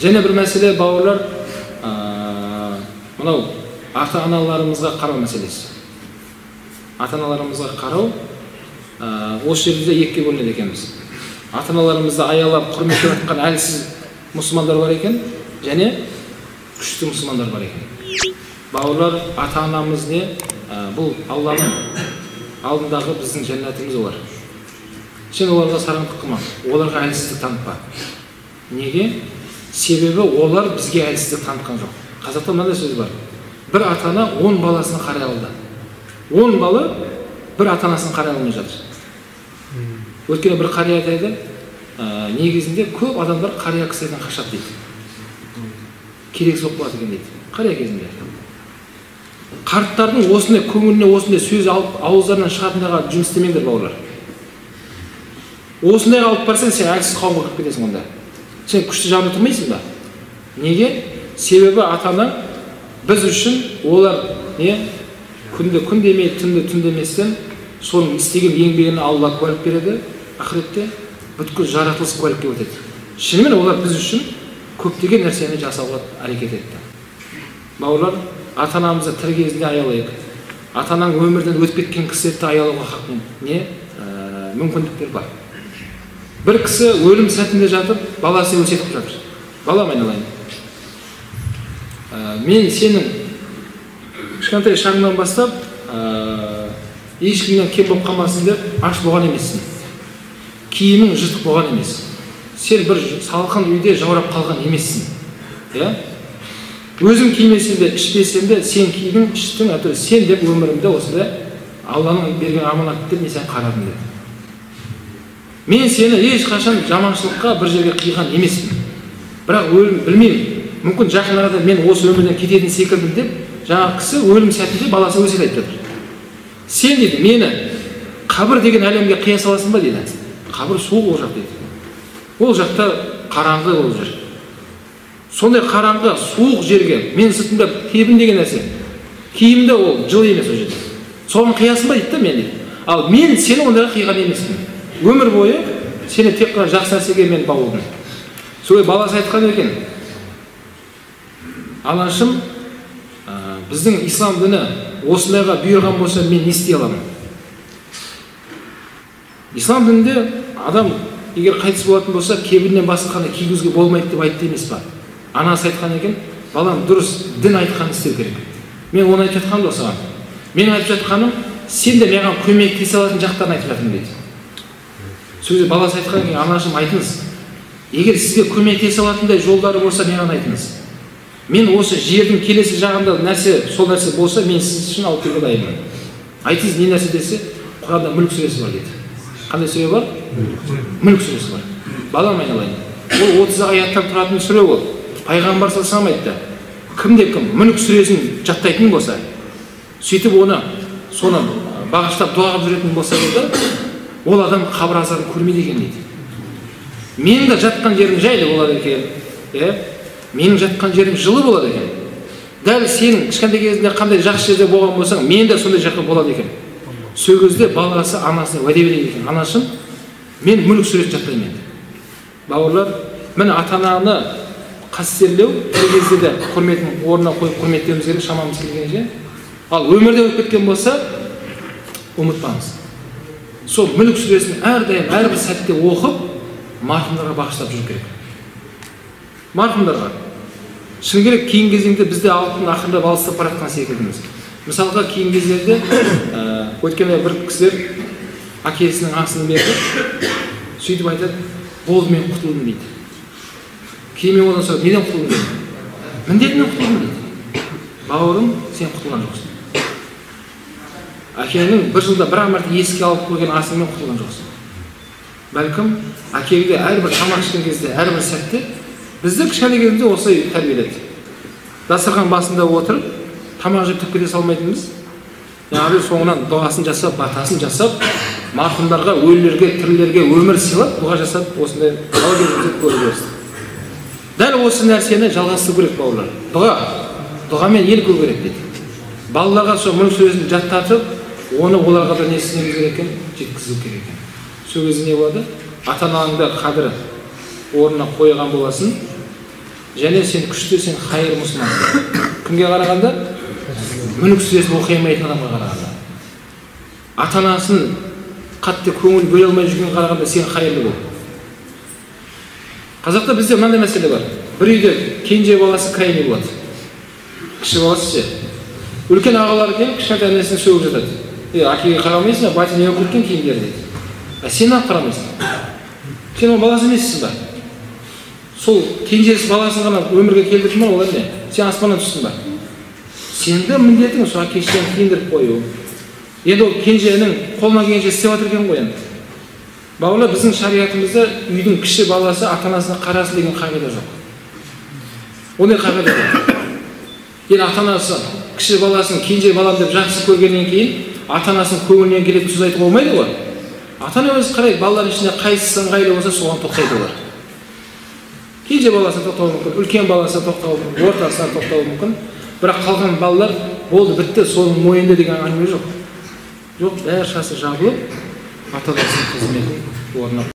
Және бір мәселе, бауырлар, мынау ата-аналарымызға қарау мәселесі. Ата-аналарымызға қарау, осы жерде екіге бөлінеді екенбіз. Ата-аналарымызды аялап, құрметтеп жатқан әлсіз мұсылмандар бар екен, және күшті мұсылмандар бар екен. Бауырлар, ата-анамыз не? Бұл Алланың алдындағы біздің жәннатымыз олар. Сен оларға сараңдық қылма, оларға әлсіздік танытпа. Неге? Себебі олар бізге әлсіздік танытқан жоқ. Қазақта мынандай сөз бар. Бір ата-ана 10 баласын қарай алды. 10 бала бір ата-анасын қарай алмай жатыр. Өйткені бір қария айтады, негізінде көп адамдар қария кісілерден қашады дейді. Керексіз болып қалады екен дейді. Қария кезінде. Қарттардың осындай көңіліне осындай сөз алып, ауыздарынан шығатындайға жұмыс істемеңдер, бауырлар. Осындайға алып барсаң, сен әлсіз қауымға кіріп кетесің онда. Сен күшті жағында тұрмайсың ба? Неге? Себебі ата-ана біз үшін олар не күнді күн демей, түнді түн деместен соның істеген еңбегіне Алла куәлік береді, ақыретте бүткіл жаратылыс куәлікке өтеді. Шынымен олар біз үшін көптеген нәрсені жасауға әрекет етті. Бауырлар, ата-анамызды тірі кезінде аялайық. Ата-анаң өмірден өтіп кеткен кісілерді аялауға хақың не мүмкіндіктер бар. Бір кісі өлім сәтінде жатып, баласы өсиет қылып жатыр. Балам айналайын, мен сенің кішкентай шағыңнан бастап ешкімнен кем болып қалмасын деп аш болған емессің. Киімің жыртық болған емес. Сен бір салқын үйде жаурап қалған емессің. Иә? Өзің кимесең де, ішпесең де, сен кидің, іштің, әйтеуір сен деп өмірімде осындай Алланың берген аманаты деп мен сені қарадым деді. Мен сені ешқашан жаманшылыққа бір жерге қиған емеспін. Бірақ өлім білмеймін. Мүмкін жақын арада мен осы өмірден кететін секілдім деп жаңағы кісі өлім сәтінде баласы өсиет айтып жатыр. Сен дейді, мені қабір деген әлемге қия саласың ба дейді. Қабір суық ол жақ дейді. Ол жақта қараңғы ол жер. Сондай қараңғы, суық жерге мен сыртымда тебін деген нәрсе. Киімді ол жылы емес ол жерде. Соған қиясың ба дейді да мен дейді. Ал мен сені ондайға қиған емеспін. Өмір бойы сені тек қана жақсы нәрсеге мен баулыдым. Солай баласы айтқан екен. Анашым, біздің ислам діні осындайға бұйырған болса, мен не істей аламын? Ислам дінінде адам егер қайтыс болатын болса, кебіннен басқаны кигізуге болмайды деп айтты емес па? Анасы айтқан екен, балам, дұрыс, дін айтқанын істеу керек. Мен оны айтып жатқаным жоқ саған. Мен айтып жатқаным, сен де маған көмектесе алатын жақтарын айтып жатырмын дейді. Сол кезде баласы айтқан екен, анашым, айтыңыз. Егер сізге көмектесе алатындай жолдары болса, маған айтыңыз. Мен осы жердің келесі жағында нәрсе, сол нәрсе болса, мен сіз үшін алып келуге дайынмын. Айтыңыз, не нәрсе десе, Құранда Мүлк сүресі бар дейді. Қандай сүре бар? Мүлк сүресі бар. Балам айналайын. Ол 30 аяттан тұратын сүре ол. Пайғамбар саллаллаху алейхи вассалам айтты. Кімде кім Мүлк сүресін жаттайтын болса, сөйтіп оны соны бағыштап дұға қылып жүретін болса дейді, ол адам қабір азабын көрмейді екен дейді. Менің де жатқан жерім жайлы болады екен. Менің жатқан жерім жылы болады екен. Дәл сенің кішкентай кезінде қандай жақсы жерде болған болсаң, мен де сондай жақсы болады екен. Сол кезде баласы анасына уәде береді екен. Анашым, мен Мүлк сүресін жаттаймын енді. Бауырлар, міне ата-ананы қастерлеу бір кезде де құрметін орнына қойып құрметтеуіміз керек, шамамыз келгенше. Ал өмірде өтіп кеткен болса, ұмытпаңыз. Сол Мүлк сүресін әрдайым әрбір сәтте оқып, марқұмдарға бағыштап жүру керек. Марқұмдарға. Шыны керек, кейінгі кезеңде бізде алтын ақырындап алыстап бара жатқан секілдіміз. Мысалға, кейінгі кездерде өткенде бір кісілер әкесінің асын берді, сөйтіп айтады, болды, мен құтылдым дейді. Кейін мен одан сұрап, неден құтылдым дедім. Міндетінен құтылдым дейді. Бауырым, сен құтылған жоқсың. Әкеңнің бір жылда бір ақ мәрте еске алып қойған асыңмен құтылған жоқсың. Бәлкім, әкеңді әрбір тамақ ішкен кезде, әрбір сәтте бізді кішкене кезімізде осылай тәрбиеледі. Дастархан басында отырып, тамақ жеп тұрып кете салмайтынбыз. Яғни соңынан дұғасын жасап, батасын жасап, марқұмдарға, өлілерге, тірілерге өмір сыйлап, дұға жасап, осындай бала кезімізде көріп өстік. Дәл осы нәрсені жалғастыру керек, бауырлар. Дұға, дұғамен ел көру керек дейді. Балаларға сол Мүлк сүресін жаттатып, оны оларға да не істеуіміз керек екен, жеткізу керек екен. Сол кезде не болады? Ата-анаңды қадірі орнына қойған боласың. Және сен күшті, сен хайыр мұсылмансың. Кімге қарағанда? Мүлік сүресін оқи алмайтын адамға қарағанда. Ата-анасын қатты көңіл бөле алмай жүрген қарағанда сен хайырлы бол. Қазақта бізде мынандай мәселе бар. Бір үйде кенже баласы крайний болады. Кіші баласы ше. Үлкен ағалары келіп кішкентай інісін сөгіп жатады. Е, әкеге қарамайсың ба? Батя не болып кеткен киімдері дейді. А сен неғып қарамайсың? Сен оның баласы емессің ба? Сол кенжесі баласын ғана өмірге келтірдің ба, олар не? Сен аспаннан түстің ба? Сенді міндетің сол әке шешені киіндіріп қою. Енді ол кенженің қолынан келгенше істеп жатыр екен ғой енді. Бауырлар, біздің шариғатымызда үйдің кіші баласы ата-анасына қарасын деген қағида жоқ. Ондай қағида жоқ. Енді ата-анасы кіші баласын кенже балам деп жақсы көргеннен кейін ата-анасының көңілінен келетін сөз айтуға болмайды ғой. Ата-ана өзі қарайды, балалардың ішінде қайсысы ыңғайлы болса соған тоқтайды олар. Кенже баласына тоқтауы мүмкін, үлкен баласына тоқтауы мүмкін, ортасына тоқтауы мүмкін. Бірақ қалған балалар болды, бітті, соның мойнында деген әңгіме жоқ. Жоқ, бәрі шашы жабылып, ата-анасының қызметін орнына